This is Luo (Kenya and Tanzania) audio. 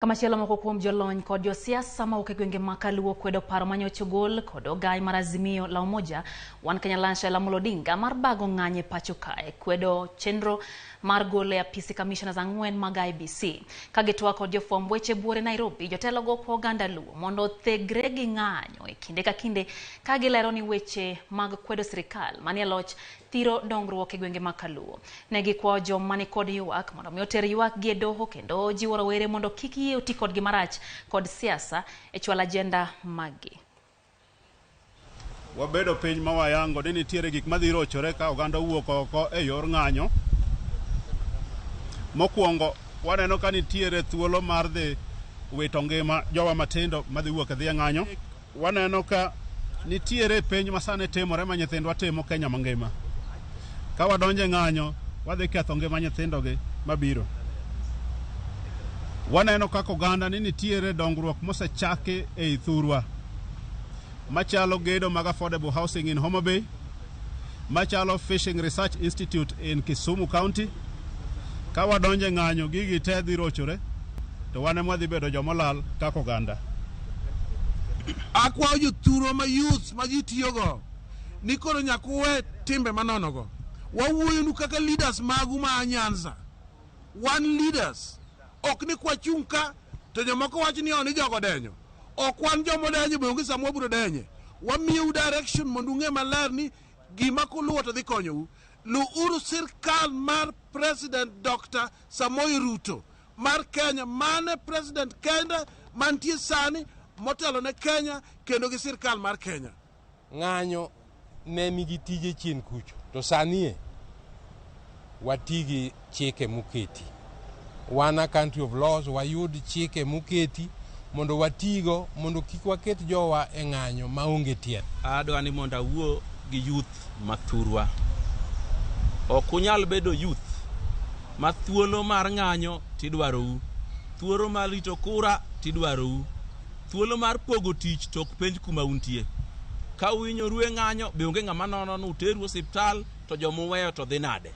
Kamachielo moko kuom jolony kod josiasa mawuok e gwenge ma Kaluo kwedo paro manyocha ogol kod ogai mar Azimio la Umoja One Kenya Alliance Raila Amolo Odinga mar bago ng'anyo e pacho kae kwedo chenro mar golo e apisi commissioners ang'wen mag IEBC. Ka gitwak kod jofwamb weche buore Nairobi, jotelogo kwa oganda Luo mondo othegre gi ng'anyo e kinde ka kinde ka gilero ni weche mag kwedo sirikal manie loch thiro dongruok e gwenge ma Kaluo. Ne gikwayo joma ni kod ywak mondo mi oter ywak gi e doho kendo jiwo rowere mondo kik yie oti kodgi marach kod siasa e chwalo ajenda maggi. Wabedo piny ma wayango ni nitiere gik madhi rochore ka oganda owuok oko e yor ng'anyo. Mokwongo waneno ka nitiere thuolo mar dhi wito ngima jowa matindo madhi wuok e dhi e ng'anyo. Waneno ka nitiere penj ma sani timore ma nyithindwa timo Kenya mangima. Ka wadonjo e ng'anyo, wadhi ketho ngima nyithindogi mabiro. Waneno kaka oganda ni nitiere dongruok mosechaki ei thurwa machalo gedo mag affordable housing in Homa Bay, machalo Fishing Research Institute in Kisumu County. Ka wadonjo e ng'anyo, gigi te dhi rochore to wan ema wadhi bedo jomolal kaka oganda. Akwayo jothurwa ma youths ma ji tiyogo ni koro nyaka uwe timbe manonogo. Wawuoyonu kaka leaders magu ma a Nyanza. Wan leaders. Ok ni kwachung' ka to jomoko wacho ni ni jogo denyo. Ok wan joma denyo be onge sama wabiro denye. Wamiyou direction mondo ung'e maler ni gima kuluwo to dhi konyou. Luuru sirkal mar President Dr. Samoei Ruto mar Kenya mane president kende mantie sani motelo ne Kenya kendo gi sirkal mar Kenya. Ng'anyo ne nigi tije chien kucho to sani e wati gi chike moketi. Wan a country of laws, wayud chike moketi mondo watigo mondo kik waket jowa e ng'anyo maonge tiend. Adwa ni mondo awuo gi youth mathurwa. Ok unyal bedo youth ma thuolo mar ng'anyo tidwarou, thuolo mar rito kura tidwarou, thuolo mar pogo tich to ok penj kuma untie. Ka uhinyoru e ng'anyo be onge ng'ama nono ni uteru osiptal to jomuweyo to dhi nade.